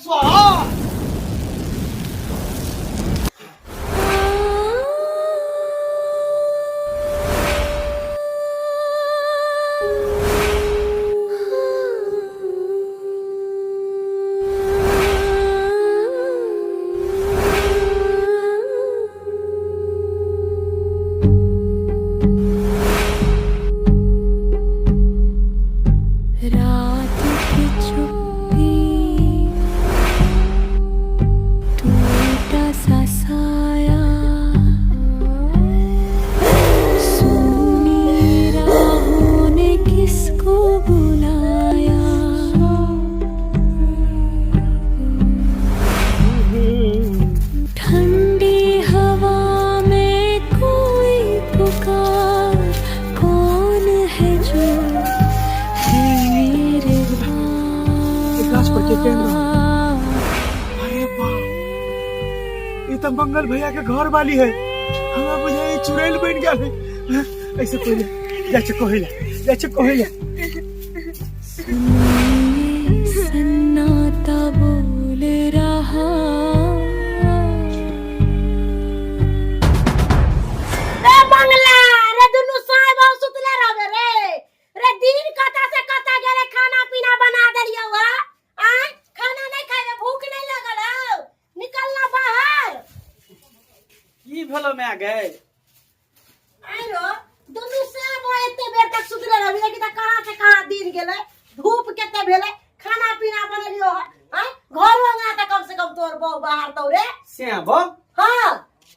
स्वाहा। रात की चुप्पी, टूटा सा साया, सूनी राहों ने किसको बुलाया। ठंडी हवा में कोई पुकार, कौन है जो है मेरे गाछ पर के केहन रहल? पास। अरे बाप, ये तो मंगल भैया के घर वाली है। हमरा बुझाई चुड़ैल बन गेल है। ऐसे पहले जाइ छै कहै ला, जाइ छै कहै ला। सुनिए सन्नाटा बोल रहा। रे बंगला रे, दुनू साहेब हम सुतले रहबे रे। रे दिन कता से कता गेले, खाना पीना बना देलियौ हा। आय खाना नहीं खाइबे? भूख नहीं लगल हौ? निकलना बाहर। की भेलो माय गए? आइरो दुनू साहेब एते बेर तक सुतले रहबी, लेकिन तऽ कहाँ से कहाँ दिन गेलै, धूप कते भेलै, खाना पीना बनेलियौ हा। आय घरो अंगना तऽ कम से कम तोर बहू बाहर तौ रे। से बो? हाँ।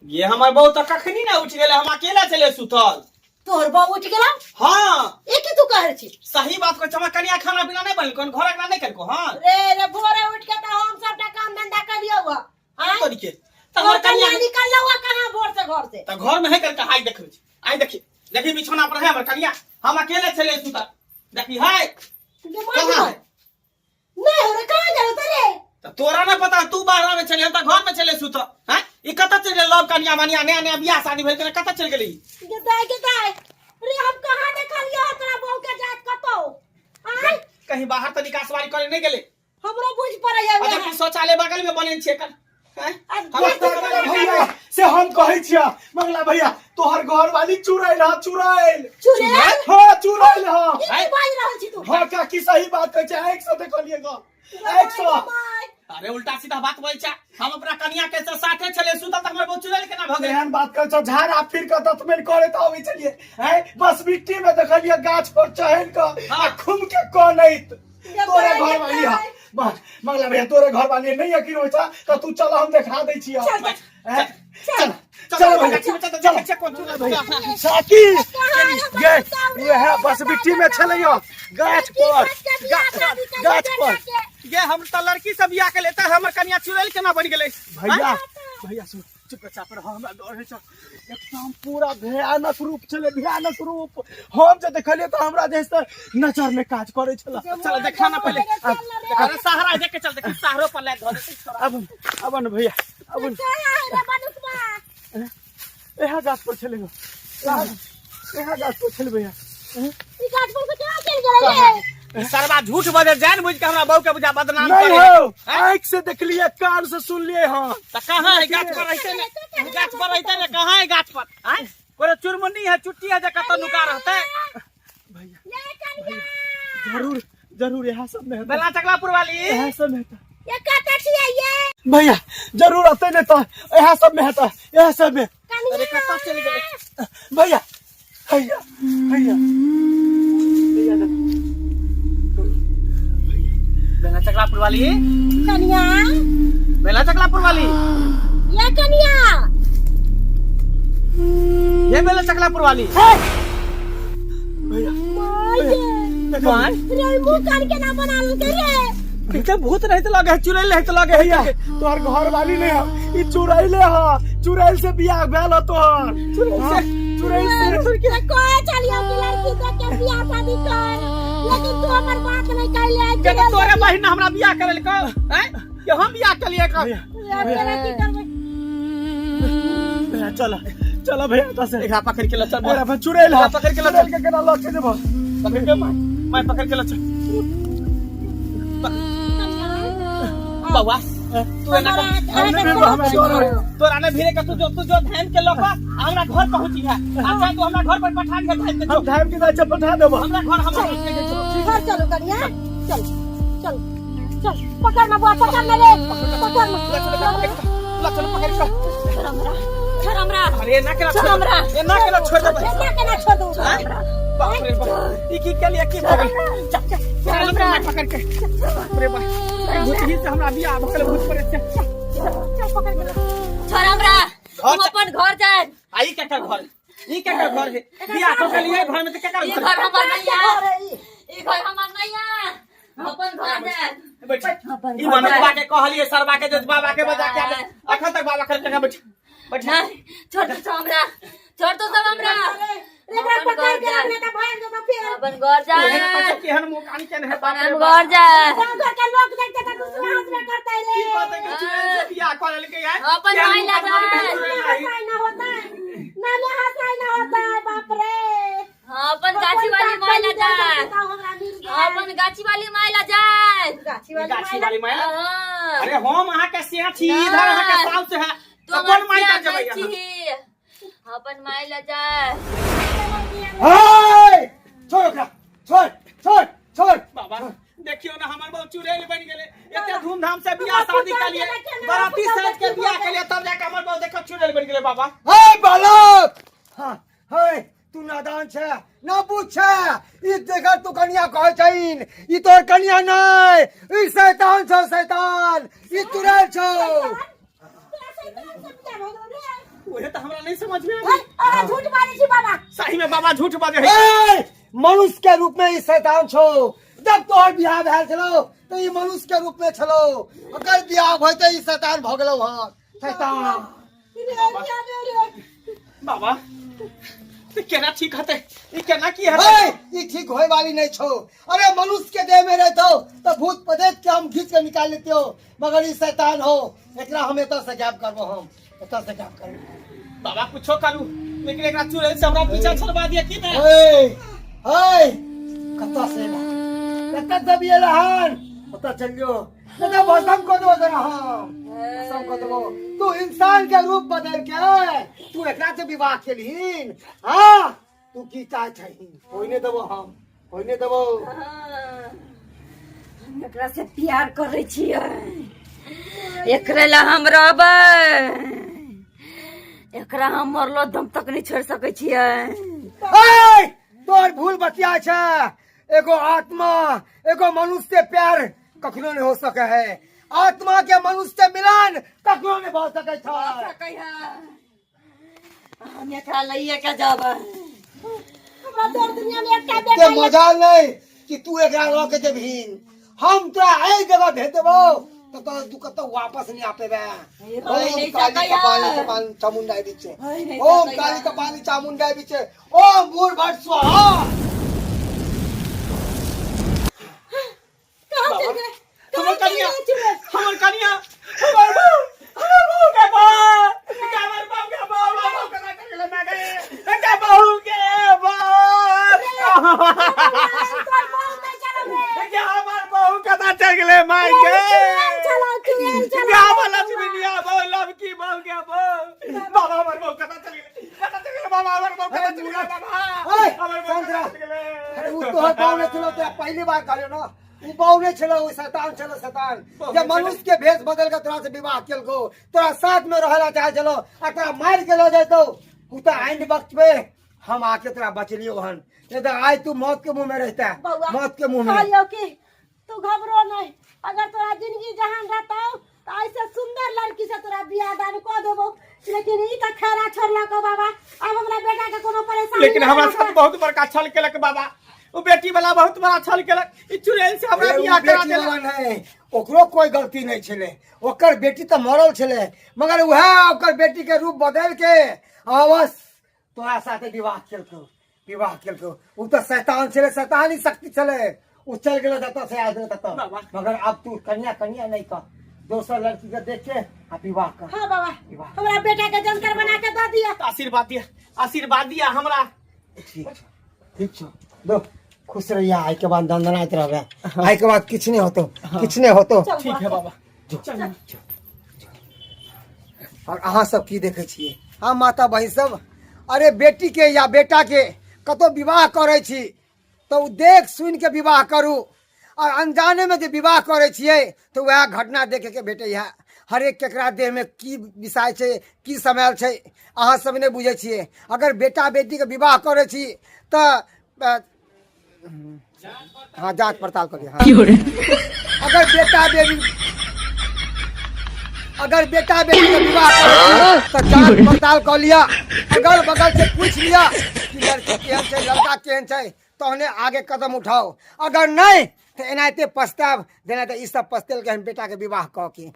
ये हमर बहू तऽ कखनी ने उठि गेलै, हम अकेला चले सुतल। तोहर बहू उठि गेलौ? हाँ। ई की तू कहै छी? सही बात कहै छी। हमर कनिया खाना पीना नहि बनेलको, घर अंगना नहि केलको। हाँ। रे रे, भोरे उठ के तऽ हम सबटा काम धंधा करियौ हा। आँय? तरीके तऽ तोहर हमर कनिया कनिया निकललौ हा कहाँ भोर से घर से? तऽ घर में है करके हाय देखै छी, आइ देखी देखी, बिछौना पर है हमर कनिया, हम अकेले छले सुतल। देखी है। गे माय। कहाँ है? नहीं हो रे, कहाँ गेल रे? तऽ तोरा ना पता, तू बाहर में छले, हम तऽ घर में छले सुतल। हैं, ई कतऽ चलि गेल? लव कनिया मनिया, नया नया बियाह शादी भेल, कतऽ चलि गेलै ई? गे दाय, गे दाय रे, हम कहाँ देखलियौ तोरा बहू के जात कतौ? आँय? कहीं बाहर तऽ निकासवारी करे नहीं गेलै। हमरो बुझ पड़ैया। अच्छा, की शौचालय बगल में बनेल छियै एकर? हैं? आ हम मंगला भैया से हम कहै छियै, मंगला भैया, तोहर घर वाली चुड़ैल हा, चुड़ैल। चुड़ैल? हाँ, चुड़ैल हा। ई की बाजि रहल छी तू? हाँ काकी, सही बात कहै छै। आँखि से देखलियै ग, आँखि से। माय। अरे, उल्टा सीधा बात बोल छै। हम अपना कनिया के साथे छले सुतल, तऽ हमर बहू चुड़ैल केना भऽ गेल? एहन बात कहै छौ, झाड़ा फिर कऽ दतमनि करैत अबै छलियै हैं, बस मिट्टी में देखलियै गाछ पर चढ़ि कऽ आ खुम के कनैत। तोरे घर वाली हा बस मंगला भैया, तोरे घर वाली। नहीं यकीन होइ छ त तू चल, हम देखा दै छियै। चल, चल। हैं? चल चल भैया, चल भैया। साकी ये ये है, बस बिट्टी में छलै गाछ पर, गाछ पर। ये हम तऽ लड़की सब बियाह के लेता, हमर कनिया चुड़ैल केना बनि गेलै? भैया, भैया सुन, चुपचाप रह, हमरा डर होइ छै। एकदम पूरा भयानक रूप छलै, भयानक रूप। हम जे देखलियै तऽ हमरा जे से नजर में काज करै छलै। चल देखा ना पहिले। अरे सहारा देख के चल, देखी सहारो पर लाग धऽ देतै छोरा। अब अब न भैया, अब न। एहा गाछ पर छलै गो, एहा गाछ पर छलै भैया। ई सरवा झूठ बजे, जान बुझ के हमरा बहू के बुझा बदनाम नहीं करे। हो, हैं? आँख से देखलिए, कान से सुनलिए। हाँ। त कहाँ है? गाछ पर रहते ने, गाछ पर रहते ने, कहाँ है गाछ पर? आय कोनो चुरमुन्नी है, चुट्टी है जे कतौ नुका रहते? भैया, जरूर जरूर यहाँ सब में हेतै। बेला चकलापुर वाली। यहाँ सब में हेतै भैया, जरूर अतै ने तऽ यहाँ सब में हेतै, यहाँ सब में। अरे, कतऽ चलि गेलै? भैया, भैया, भैया, भैया। बेला चकलापुर वाली। कनिया। बेला चकलापुर वाली। ये कनिया। ये बेला चकलापुर वाली। भैया। माय। रे, मुंह कान के ना बना लेलकै रे। पीछे भूत रहते लगे है, चुड़ैल रहते लगे है। भैया, तोहर घर वाली नहीं है, ई चुड़ैले है। चुड़ैल से बियाह भेल है तोहर। हाँ, चुड़ैल से। ते कहे चलियो कि लड़की देख के बियाह शादी कर, लेकिन तू हमर बात नहीं कैले। के तो तोरे बहिन हमरा बियाह करे लको हैं कि हम बियाह के लिए कर। भैया। तोरा की करबै? भैया, चल चल भैया, एतऽ से। एकरा पकड़ के ल चल। मेरा बा चुड़ैल है। पकड़ के ल चल। चुड़ैल के केना लऽ के जेबो? पकड़ के, माय माय, पकड़ के ल चल। कनिया, बौआ तू एना कर हमरा डर होय। तोरा ने भीरे के तू जो धान के लऽ कऽ आ हमरा घर पहुंची है अच्छा तू हमरा घर पर पठा दिहे धान के हम जो धाम के दाई पठा देबो। हमरा घर हमरा के जो। घर चलू कनिया, चल चल चल, पकड़ ना बुआ, पकड़ ना रे, पकड़ ना। ला चल पकड़ के। छोड़ हमरा, छोड़ हमरा। अरे ना केना छोड़ हमरा। ए ना केना छोड़ देबै। ना केना छोड़ दू। बाप रे बाप, ई की केलिए, की भऽ गेल? चल चल चल, हमरा पकड़ के। बाप रे बाप, ई भूतही से हमरा बियाह भऽ गेल भूत प्रेत से। चल पकड़ के छोड़ हमरा, हम अपन घर जाए। आ ई केकर घर, ई केकर घर है? बियाह कऽ के लिए घर में तऽ केकर ई घर? घर हमर नहीं है, ई घर हमर नहीं है, हम अपन घर जाए। बैठ। ई मनोजबा के कहलिए सरबा के जे बाबा के बजा के आबे, अखन तक बाबा कर के बैठ बैठ। नहीं, छोड़ दो सब हमरा, छोड़ दो सब हमरा। रे एकरा अपन पकड़ घर के जाए। रखने का भाग जेतौ फिर। अपन घर जाए। एहन कतौ केहन मुँह कान केहन है, बाप रे अपन बाप। घर जाए। गाँव घर के लोग देखते तऽ गुस्सा हाथ में करते रे। की कहतै कि चुड़ैल से बियाह कऽ लेलकै यार। अपन केहन माय मुँह कान लगा। केहन चुड़ैल ना है। हंसाई ना होता है, ना में हंसाई ना होता है, बाप रे। हाँ, अपन गाछी वाली माय ला जाए। हमरा मिल गया। अपन गाछी वाली माय ला जाए। गाछी वाली गाछी माय वाली माय ला? हाँ। अरे हम अहाँ के सिया छी, इधर अहाँ के साउस है, तू तऽ हमर कोन माय सिया तर जेबै नहीं अहाँ? छी, अपन माय ला जाए। हे छोड़ ओकरा, छोड़ छोड़ छोड़। बाबा देखियो ना, हमर बहु चुड़ैल बनि गेलै। एते धूमधाम से बियाह शादी केलिए, बराती साज के बियाह केलिए, तब जाके हमर बहु देखो चुड़ैल बनि गेलै बाबा। हे बालक, हाँ हे, तू नादान छै ना बुझ छै। ई देखा तू कनिया कहै छहिन, ई तोर कनिया नहि, ई शैतान छौ, शैतान, ई चुड़ैल छौ। उहे तऽ हमरा नहीं समझ में आबै। अहाँ झूठ बाजै छी बाबा। सही में बाबा झूठ बाजै है। ए, मनुष्य के रूप में ई शैतान छौ। जब तोहर बियाह भेल छलौ तऽ ई मनुष्य के रूप में छलौ, ओकर बियाह भऽ तऽ ई शैतान भऽ गेलौ हन, शैतान। बाबा तऽ केना ठीक हेतै ई, केना की हेतै? हे, ई ठीक होए वाली नहीं छौ। अरे मनुष्य के देह में रहतो तो भूत प्रेत के हम घींच के निकाल लेते हो, मगर ई शैतान हो, एकरा हम एतऽ से गायब करबो, हम एतऽ से गायब करबो। बाबा कुछो करू, लेकिन एकरा चुड़ैल से हमरा पीछा छोड़बा दिया की ने। हे हे, कतऽ से एला? कतऽ से भी एला हन? ओतऽ चलियो, नहीं तो भस्म कर देबो तोरा, हम भस्म कर देबो। तू इंसान के रूप बदल के तू एकरा से विवाह केलहिन? हाँ, तू की चाहे छहिन? होई नहीं देबो, हम होई नहीं देबो। हम एकरा से प्यार करै छियै, एकरे ला हम रहबै, एकरा हम मरलो दम तक नहीं छोड़ सकै छियै। ए, तोर भूल बतिया छै। एगो आत्मा एगो मनुष्य से प्यार कखनो नहीं हो सके है। आत्मा के मनुष्य से मिलन कखनो नहीं भऽ सके छै। सकै है, हम एकरा लइए के जाबै। हमरा तोर दुनिया में एकटा ते बेटा ये। मजा नहीं कि तू एकरा लऽ के जेबहीन। हम तोरा एहि जगह भेज देबो तऽ तोरा तू कतौ वापस नहीं आ पेबे। होय ओम नहि काली सकैया। कपाली कपाली चामुंडा बिचे। होय नहि ओम सकैया। काली कपाली चामुंडा बिचे, ओम भूर भट स्वाहा। कहाँ चल गए? हमर कनिया, हमर कनिया, हमर बहू, हमर बहू के बहू, हमर बहू के बहू, बहू के ना कर मैं गए के बहू के बहू। तोर बहू नहीं चलब रे। के हमर बहू कता चल गेलै माय के? चुड़ैल चलो, चुड़ैल चलो। के हमर लक्ष्मीनिया बहू, लवकी बहू के बहू, बाबा हमर बहू कता चल गेलै, कता चल गेलै बाबा, हमर बहू कता चल गेलै बाबा? ओए, हमर बहू शांत कता रह। चल गेलै? अरे उ तोहर बाऊ नहि छलौ, तोरा पहली बार कहलियौ ना, उ बाऊ नहि छलौ, उ शैतान छलौ, शैतान, जे मनुष्य के भेष बदल के तोरा से विवाह केलकौ, तोरा साथ में रहला चाहे छलौ आ तोरा मारि के लऽ जैतौ। उ तऽ आइंद वक्त पे हम आके तोरा बचलियौ हन, नहीं तऽ आइ तू मौत के मुंह में रहता। बौआ, मौत के मुंह में। कहलियौ कि तू घबरो नहीं, अगर तोरा जिंदगी जहान रहतौ तो ऐसे सुंदर लड़की से तोरा बियाह दान कऽ देबो, लेकिन ई तऽ खैरा छोड़लक बाबा, अब हमरा बेटा के कोनो परेशानी लेकिन नहि हमरा होतै। साथ बहुत बड़का छल केलक बाबा, ओ बेटी वाला बहुत बड़ा छल केलक, ई चुड़ैल से हमरा अरे उ बियाह करा बेटी देलक। वाला नहि, ओकरो कोई गलती नहीं छलै, ओकर बेटी तऽ मरल छलै, मगर उएह ओकर बेटी के रूप बदल के अवश्य तोरा साथे विवाह केलकौ, विवाह केलकौ। उ तऽ शैतान छलै, शैतानी शक्ति छलै, उ चल गेलै जतऽ से आयल छलै ततऽ। बाबा। मगर अब तू कन्या कन्या नहीं कर, दोसर लड़की के देख के आ विवाह कर। हाँ बाबा। विवाह। हमरा बेटा के जनकर बना के दऽ दिअ। आशीर्वाद दिया, आशीर्वाद दिया हमरा। ठीक छौ, ठीक छौ, दो खुश रहिया। आइ के बाद दनदनाइत रहबे, आइ के बाद किछु नहीं होतो, किछु नहीं होतो। ठीक है बाबा। चल। और अहाँ सब की देखै छियै? हाँ माता बहिन सब, अरे बेटी के या बेटा के कतौ विवाह करै छी तऽ ओ देख सुनि के विवाह करू, और अनजाने में जे विवाह करै छियै तऽ वएह घटना देखे के भेटैया। हरेक केकरा देह में की विषय छै, की समायल छै, अहाँ सब नहि बुझै छियै। अगर बेटा बेटी के विवाह करै छी तऽ हाँ जांच पड़ताल करिए। हाँ, अगर बेटा बेटी, अगर बेटा बेटी के विवाह करै छी तऽ जांच पड़ताल कऽ लिअ, अगल बगल से पूछि लिअ कि लड़की केहन छै, लड़का केहन छै, तहने आगे कदम उठाओ। अगर नहि तऽ एनाहिते पछतायब जेना तऽ ई सब पछतेलकै हन बेटा के विवाह कऽ के।